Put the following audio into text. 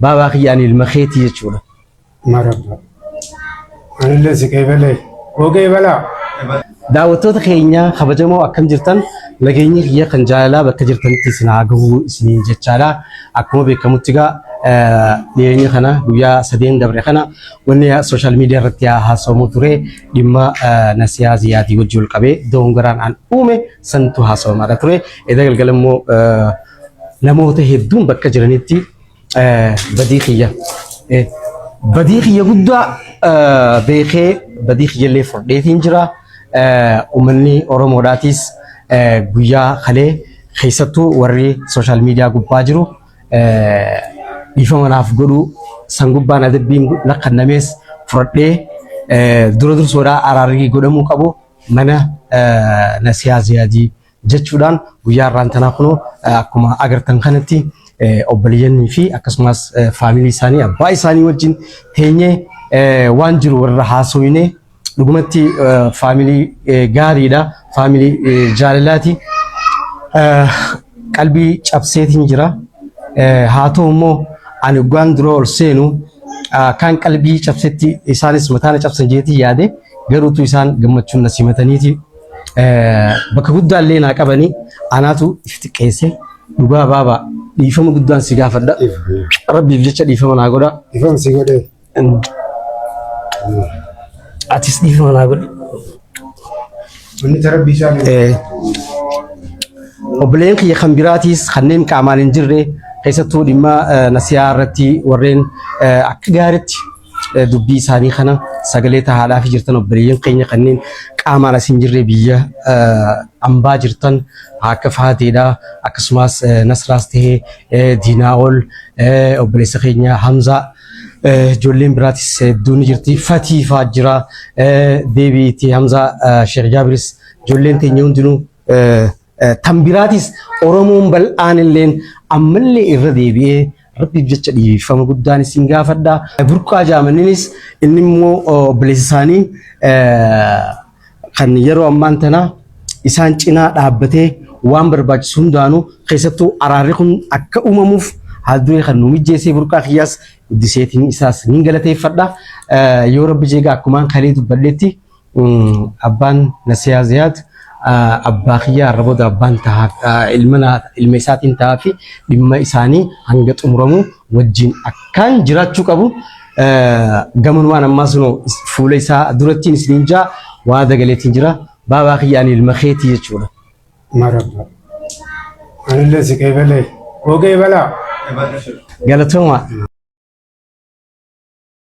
Baabaa kiyya ani ilma keetii jechuudha. Marabba. Anillee si qeebalee. Koo qeebalaa. Daawwattoota keenya kabajamoo akkam jirtan nageenyi kiyya kan jaalalaa bakka jirtanitti isin haa gahu isiniin jechaadha. Akkuma beekamutti egaa dhiyeenya kana guyyaa sadeen dabre kana wanni sooshaal miidiyaa irratti haasawamuu ture dhimma Nasiyaa Ziyaatii wajjin wal qabee doongaraan an uume santu haasawamaadha ture. Edda galgala immoo namoota hedduun bakka jiranitti badii kiyya badii kiyya guddaa beekee badii kiyyallee fudheetiin jira. Uummanni Oromoodhaatis guyyaa kalee keessattuu warri sooshaal miidiyaa gubbaa jiru dhiifama naaf godhuu san gubbaan adabbiin lakkannamees fudhadhee dura dursoodhaa araarri godhamuu qabu mana Nasiyaa Ziyaadii jechuudhaan guyyaa har'aan tanaa kunoo akkuma agartan kanatti obboleeyyanii fi akkasumas faamilii isaanii abbaa isaanii wajjin teenyee waan jiru warra haasofne dhugumatti faamilii gaariidha faamilii jaalalaati qalbii cabseetiin jira haa ta'u immoo ani waggaan dura ol seenu kan qalbii cabsetti isaanis mataana cabsan jeetii yaade garuutu isaan gammachuun na simataniiti bakka guddaa illee naa qabanii anaatu if xiqqeesse dhugaa baaba dhiifama guddaan si gaafadha rabbiif jecha dhiifama naa godha Dhiifama si godhee. atis dhiifama naa godhi. Wanni tarabbii isaa Obboleen kiyya kan biraatiis kanneen qaamaan hin jirre keessattuu dhimma nasiyaa irratti warreen akka gaariitti dubbii isaanii kana sagalee tahaadhaaf jirtan obboleeyyan keenya kanneen qaamaan as hin jirre biyya ambaa jirtan akka Faateedha akkasumas Nasraas tahee Diinaa'ol obboleessa keenya Hamzaa ijoolleen biraatis hedduun ni jirti Fatii fa'aa jira deebiitti Hamzaa Sheekh Jaabiris ijoolleen teenya hundinuu tan biraatis Oromoon bal'aan illeen ammallee irra deebi'ee Rabbiif jecha dhiifama guddaan isin gaafadha. Burqaa jaamaninis inni immoo obboleessa isaanii kan yeroo ammaan tana isaan cinaa dhaabbatee waan barbaachisu hundaanuu keessattuu araarri kun akka uumamuuf haal duree kan nu mijjeessee burqaa kiyyaas guddiseetiin isaas ni galateeffadha. Yoo rabbi jeegaa akkumaan kalee dubbadhetti Abbaan Nasiyaa Ziyaad abbaa kiyyaa har'a booda abbaan tahaa ilma ilma isaatiin tahaa fi dhimma isaanii hanga xumuramu wajjin akkaan jiraachuu qabu. Gamanumaan ammaa sunoo fuula isaa durattiin isiniin jaa waa dagaleetiin jira. Baabaa kiyya ani ilma keetii jechuudha. Marabba. Anillee si qeebalee. Koo qeebalaa. Galatooma.